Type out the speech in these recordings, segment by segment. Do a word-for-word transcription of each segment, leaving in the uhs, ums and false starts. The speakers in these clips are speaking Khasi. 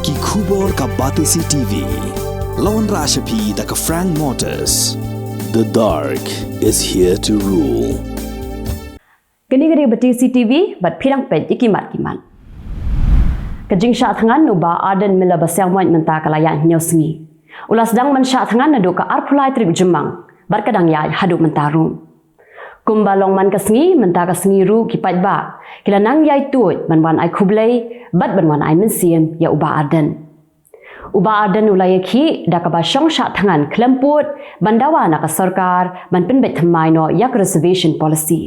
Ki khubor ka Batesi T V. Lawan Rashapi da ka Frank Motors. The dark is here to rule. Kane ka dei ka Batesi T V, bad phi dang peit ïa ki mat ki mat. Ka jingshah thngan u Bah Ardent Miller Basaiawmoit mynta ka la ïaid hynñiew sngi. U la sdang ban shah thngan naduh ka arphew lai tarik u Jymmang, bad ka dang ïaid haduh mynta ruh. Kumba long man ka sngi, mynta ka sngi ruh ki paidbah ki la nang ïai tuid ban wan ai khublei bad ban wan ai mynsiem ïa u Bah Ardent. U Bah Ardent u la ïakhih da kaba shong shah thngan khlem pud ban dawa na ka sorkar ban pynbeit thymmai noh ïa ka reservation policy.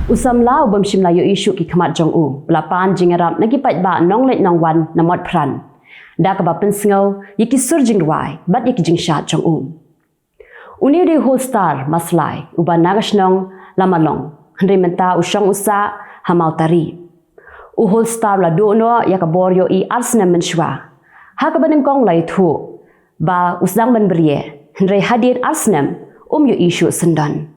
U samla u bym shym la ïohi shuh ki khmat jong u, u la pan jingïarap na ki paidbah nongleit nongwan na Motphran da kaba pynsngew ïa ki sur jingrwai bad ïa ki jingshad jong u. Une u dei u Holstar Maslai, uba na ka shnong Lamalong, hynrei mynta u shong u sah ha Mawtari. U Holstar u la duh noh ïa ka bor ïohi ar snem mynshuwa. Ha kaba nyngkong u la ïathuh ba u sdang ban brie, hynrei hadien ar snem um ïohi shuh syndon.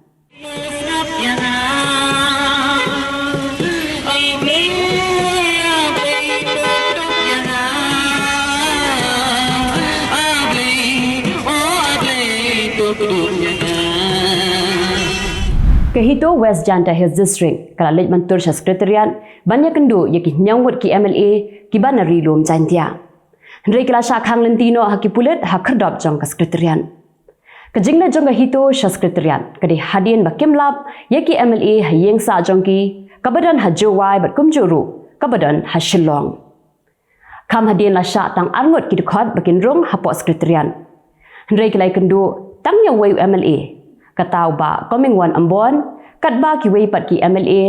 Ka HITO West Jaintia Hills District ka la leit ban tur sha Secretariat ban ïakynduh ïa ki hynñiew ngut ki M L A kiba na Ri Lum Jaintia. Hynrei ki la shah khang lynti noh ha ki pulit ha khyrdop jong ka Secretariat. Ka jingleit jong ka HITO sha Secretariat ka dei hadien ba kim lap ïa ki M L A ha ïing sah jong ki, kaba don ha Jowai bad kumjuh ruh kaba don ha Shillong. Kham hadien la shah tang ar ngut ki dkhot ba kin rung hapoh Secretariat. Hynrei ki la ïakynduh tang ïa uwei u M L A, kata u Bah Comingone Ymbon, katba kiwei pat ki M L A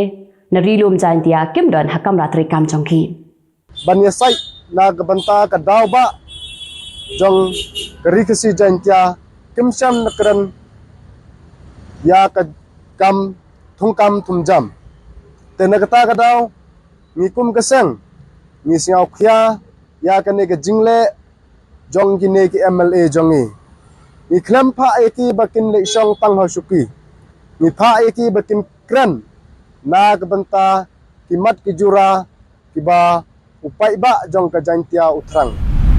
na Ri Lum Jaintia kim don ha kamra treikam jong ki. Ban ïasaid na ka bynta ka daw bah jong ka Ri Khasi Jaintia, kim shym la kren ïa ka kam thungkam thungjam. Te na kata ka daw, ngi kum ka seng ngi sngewkhia ïa kane ka jingleh jong kine ki M L A jong ngi. Ngi khlem phah ïa ki ba kin leit shong tang ha shuki. Ngi phah ïa ki ba kin kren na ka bynta ki mat ki jura kiba u paidbah jong ka Jaintia u thrang.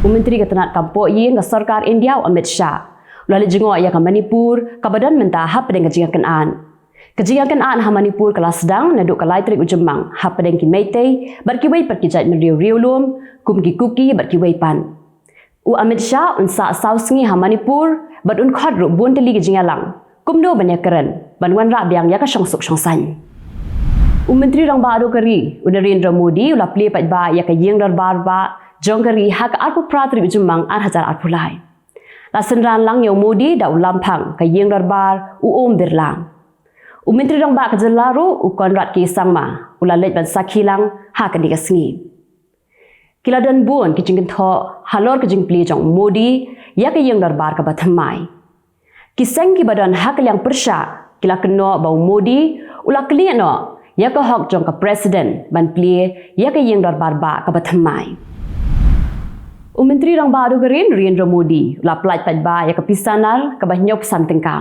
U Myntri ka tnat kam pohïing ka sorkar India u Amit Shah u la leit jngoh ïa ka Manipur kaba don mynta hapdeng ka jingïakynad. Ka jingïakynad ha Manipur ka la sdang naduh ka lai tarik u Jymmang hapdeng ki Meitei bad kiwei pat ki jaitbynriew riewlum kum ki Kuki bad kiwei pat. U Amit Shah un sah saw sngi ha Manipur bad un khot ruh bun tylli ki jingïalang kumno ban ïakren ban wanrah biang ïa ka shongsuk shongsaiñ. U Myntri Rangbah Duh ka ri u Narendra Modi u la plie paidbah ïa ka ïing dorbar bah jong ka ri ha ka arphew phra tarik u Jymmang ar hajar arphew lai. La synran lang ïa u Modi da u lamphang ka ïing dorbar u Om Birla. U Myntri Rangbah ka jylla ruh u Conrad K Sangma u la leit ban sakhi lang ha kane ka sngi. Ki la don bun ki jingkynthoh halor ka jingplie jong u Modi ïa ka ïing dorbar kaba thymmai. Ki seng kiba don ha ka liang pyrshah ki la kynnoh ba u Modi u la kyllieh noh ïa ka hok jong ka President ban plie ïa ka ïing dorbar bah kaba thymmai. U Myntri Rangbah Duh ka ri u Narendra Modi u la pyllait paidbah ïa ka pisa nar kaba hynñiew phew san tyngka.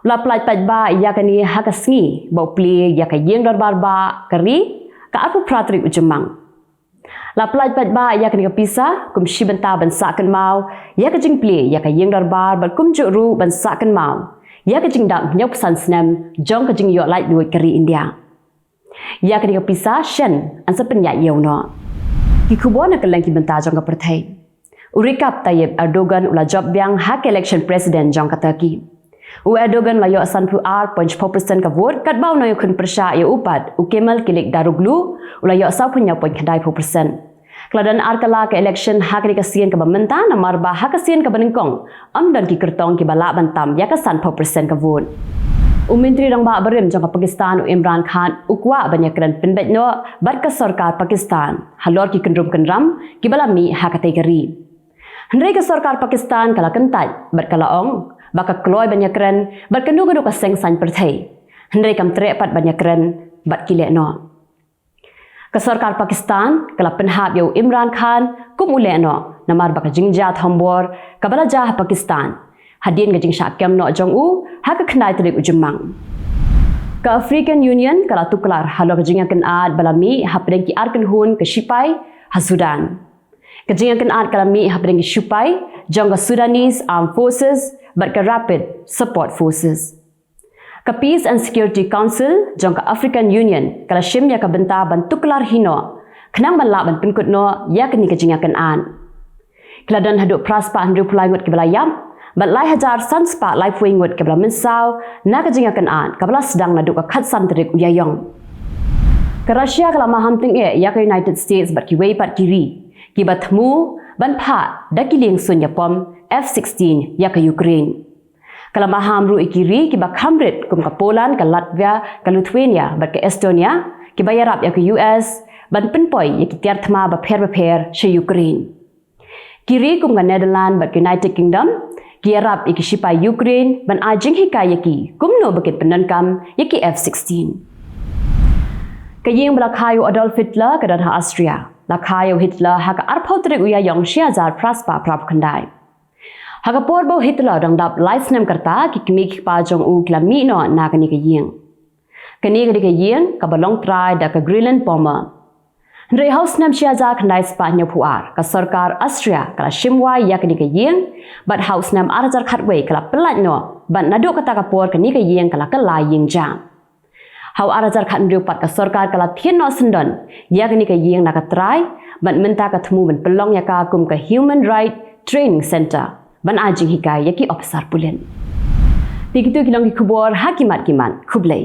U la pyllait paidbah ïa kane ha ka sngi ba u plie ïa ka ïing dorbar bah ka ri ka arphew phra tarik u Jymmang. La pyllait paidbah ïa kane ka pisa kum shi bynta ban sah kynmaw ïa ka jingplie ïa ka ïing dorbar bad kumjuh ruh ban sah kynmaw ïa ka jingdap hynñiew phew san snem jong ka jingïoh laitluid ka ri India. Ïa kane ka pisa shen yn sa pynïaid ïew noh. Ki khubor na kylleng ki bynta jong ka pyrthei. U Recep Tayyip Erdogan u la jop biang ha ka election president jong ka Turkey. U Erdogan u la ïoh sanphew ar point shiphew percent ka vote, katba u nongïakhun pyrshah ïa u pat, u Kemal Kılıçdaroğlu, u la ïoh sawphew hynñiew point khyndai phew percent. Ka la don ar kylla ka election ha kane ka sien kaba mynta, namar ba ha ka sien kaba nyngkong ym don ki kyrtong kiba lah ban tam ïa ka sanphew percent ka vote. U Myntri Rangbah barim jong ka Pakistan u Imran Khan u kwah ban ïakren pynbeit noh bad ka sorkar Pakistan halor ki kynrum kynram kiba la mih ha katei ka ri. Hynrei ka sorkar Pakistan ka la kyntait bad ka la ong ba ka kloi ban ïakren bad kano kano ka seng saiñ pyrthei, hynrei kam treh pat ban ïakren bad ki lehnoh. Ka sorkar Pakistan ka la pynhap ïa u Imran Khan kum u lehnoh namar ba ka jingjia thombor kaba la jia ha Pakistan hadien ka jingshah kem noh jong u ha ka khyndai tarik u Jymmang. Ka African Union ka la tuklar halor ka jingïakynad ba la mih hapdeng ki ar kynhun ka shipai ha Sudan. Ka jingïakynad ka la mih hapdeng ki shipai jong ka Sudanese Armed Forces bad ka Rapid Support Forces. Ka Peace and Security Council jong ka African Union ka la shim ïa ka bynta ban tuklar hi noh khnang ban lah ban pynkut noh ïa kane ka jingïakynad. Ki la don haduh phra spah hynriew phew lai ngut kiba la ïap bad lai hajar san spah laiphew ngut kiba la mynsaw na ka jingïakynad kaba la sdang naduh ka khatsan tarik u Ïaïong. Ka Russia ka la maham tyngeh ïa ka United States bad kiwei pat ki ri kiba thmu ban phah da ki liengsuiñ ïapom F sixteen ïa ka Ukraine. Ka la maham ruh ïa ki ri kiba kham rit kum ka Poland, ka Latvia, ka Lithuania bad ka Estonia kiba ïarap ïa ka U S ban pynpoi ïa ki tiar thma bapher bapher sha Ukraine. Ki ri kum ka Netherlands bad ka United Kingdom ki ïarap ïa ki shipai Ukraine ban ai jinghikai ïa ki kumno ba kin pyndonkam ïa ki F sixteen. Ka ïing ba la kha ïa u Adolf Hitler ka don ha Austria. La kha ïa u Hitler ha ka arphew tarik u Ïaïong shi hajar phra spah phra phew khyndai. Ha ka por ba u Hitler u dang dap lai snem ka rta, ki kmie ki kpa jong u ki la mih noh na kane ka ïing. Kane ka dei ka ïing kaba long trai da ka Greenland Pommer. Hynrei ha u snem shi hajar khyndai spah hynñiew phew ar ka sorkar Austria ka la shim wai ïa kane ka ïing, bad ha u snem ar hajar khatwei ka la pyllait noh, bad naduh kata ka por kane ka ïing ka la kylla ïing jam. Ha u ar hajar khathynriew pat ka sorkar ka la thied noh syndon ïa kane ka ïing na ka trai, bad mynta ka thmu ban pynlong ïa ka kum ka Human Rights Training Center ban ai jinghikai ïa ki ophisar pulit. Te kito ki long ki khubor ha ki mat ki mat. Khublei.